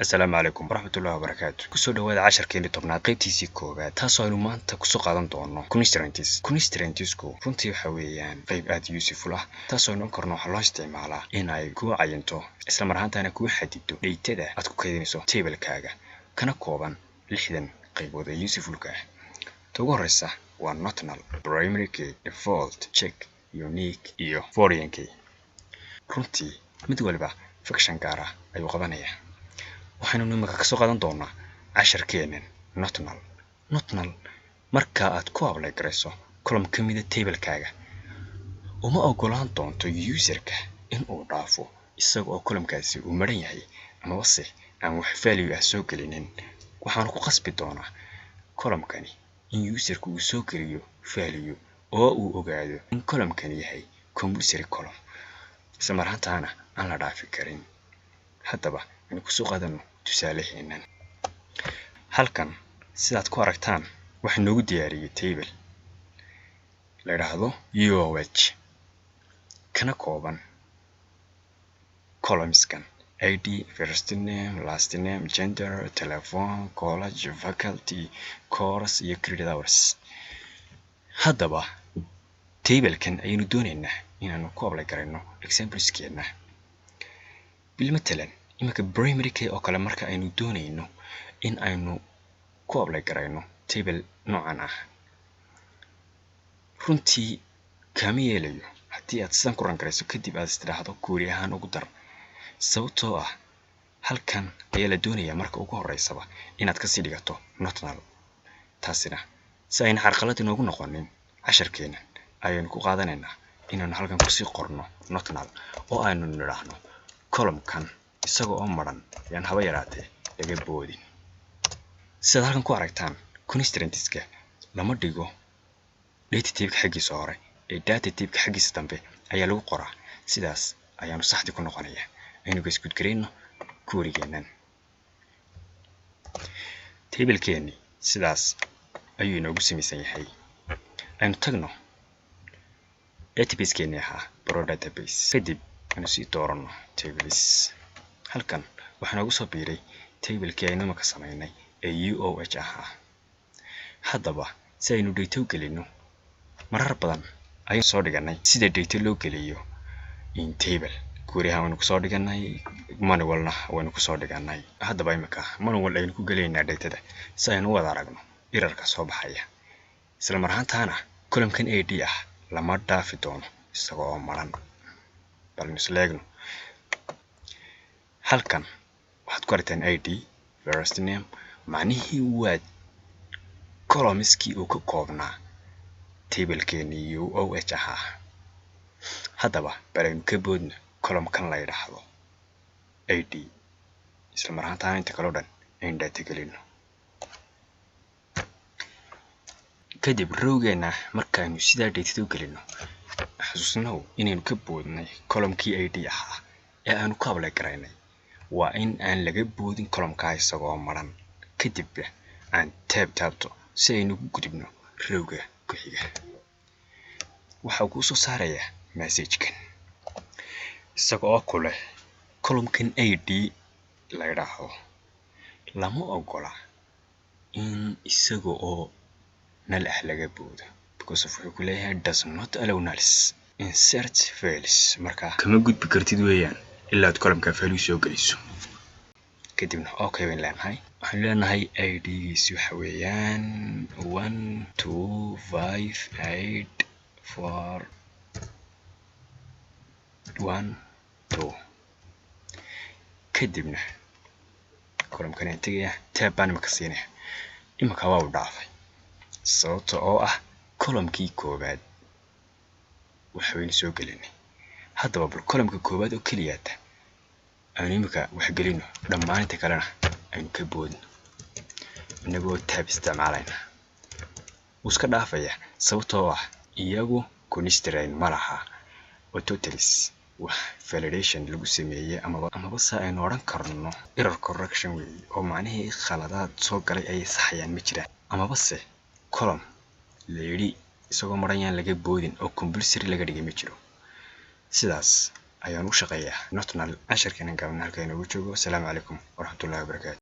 Asalaamu calaykum waraxmatullahi wabarakaatu. Kusoo dhawaada casharkeeni 10aad, qaybtiisii koowaad, taasoo aynu maanta kusoo qaadan doono constraints. Constraintsku runtii waxa weeyaan qayb aad useful ah, taasoo aynu oran karno waxaa loo isticmaalaa in ay kuu cayinto, isla mar ahaantaana kuu xadido datada aad ku kaydinayso tablekaaga, kana kooban 60 qaybood ee usefulka ah. Ta ugu horeysa waa not null, primary key, default, check, unique iyo foreign key. Runtii mid waliba function gaar ah ayuu qabanayaa. Waxaynu imika kasoo qaadan doonaa casharkeenan not null. Not null marka aad ku apply garayso column ka mida tablekaaga, uma ogolaan doonto userka in uu dhaafo isaga oo columnkaasi uu maran yahay amabase aan wax value ah soo gelinin. Waxaanu ku qasbi doonaa columnkani in userka uu soo geliyo value oo uu ogaado in columnkani yahay compulsory column, isla mar ahaantaana aan la dhaafi karin. Haddaba aynu kusoo qaadano tusaaleheenan. Halkan sidaad ku aragtaan waxaa noogu diyaariyey table la idhaahdo UOH, kana kooban columnskan: ID, first name, last name, gender, telephone, college, faculty, course iyo credit hours. Haddaba tablekan ayaynu doonaynaa inaanu ku apply garayno exampleskeena. Bilmatalan, iminka primary key oo kale marka aynu doonayno in aynu ku apply garayno table noocan ah, runtii kama yeelayo haddii aad sidan ku run garayso, kadib aad istidhaahdo query ahaan ugu dar, sababtoo ah halkan ayaa la doonayaa marka ugu horeysaba inaad kasii dhigato not null. Taasina si ayna carqalad inoogu noqonin casharkeena, ayaynu ku qaadanaynaa inaanu halkan kusii qorno not null oo aynu nidhaahno columnkan isaga oo maran yaan haba yaraatee laga boodin. Sidaad halkan ku aragtaan, constraintska lama dhigo data typeka xaggiisa hore ee data typeka xaggiisa dambe ayaa lagu qoraa. Sidaas ayaanu saxdi ku noqonaya. Aynu execute garayno querygeenan. Tablekeeni sidaas ayuu inoogu samaysan yahay. Aynu tagno databasekeeni ahaa Pro Database, kadib aynu sii dooranno tables. Halkan waxaa noogu soo biiray tablekii aynu imaka samaynay ee UOH ahaa. Haddaba si aynu data u gelino, marar badan ayaan soo dhiganay sida data loo geliyo in table. Query-ha waynu kusoo dhiganay, manualna waynu kusoo dhiganay. Haddaba imika manual aynu ku gelaynaa datada si aynu u wada aragno errorka soo baxaya. Isla mar ahaantaana columnkan ID ah lama dhaafi doono isaga oo maran. Bal aynu isla eegno. Halkan waxaad ku aragtaan ID, first name, macnihii waa columnskii uu ka koobnaa tablekeeni UOH ahaa. Haddaba bal aynu ka boodno columnkan la yidhaahdo ID, isla mar ahaantaana inta kale o dhan aynu data gelino. Kadib rowgeena markaaynu sidaa datada u gelino, xasuusnow inaynu ka boodnay columnkii ID ahaa ee aanu ku apply garaynay. Waa in aan laga boodin columnkaa isagoo maran. Kadibna aan tab taabto si aynu ugu gudubno rowga ku xiga. Waxa uu kuu soo saarayaa messagekan isaga oo ku leh columnkan ID la yidhaahdo lama ogola in isaga oo null ah laga boodo, because of wuxuu ku leeyahay "does not allow nulls, insert fails". Marka kama gudbi kartid weeyaan ilaa aad columnka value soo geliso. Kadibna okay bayn leenahay. Waxaan leenahay ID-giisi waxa weeyaan 1 2 5 8 4 1 2. Kadibna columnkan ayaan tegaya, tab baan imika siinaya. Imika waa uu dhaafay, sababta oo ah columnkii koowaad waxbaynu soo gelinay. Haddaba bal columnka koowaad oo keliyaata aynu imika wax gelino, dhammaan inta kalena aynu ka boodno inagoo tab isticmaalayna. Wuu iska dhaafaya, sababtoo ah iyagu constraint ma laha oo totalis wax validation lagu sameeyey amaba se aynu odhan karno error correction weeye, oo macnihii khaladaad soo galay ayay saxayaan ma jiraan, amaba se column la yidhi isagoo maran yaan laga boodin oo compulsory laga dhigay ma jiro. Sidaas Ayaan u shaqeeyaa not null. Casharkeena gaabna halka inoogu joogo. Asalaamu calaykum waraxmatullahi wabarakaatu.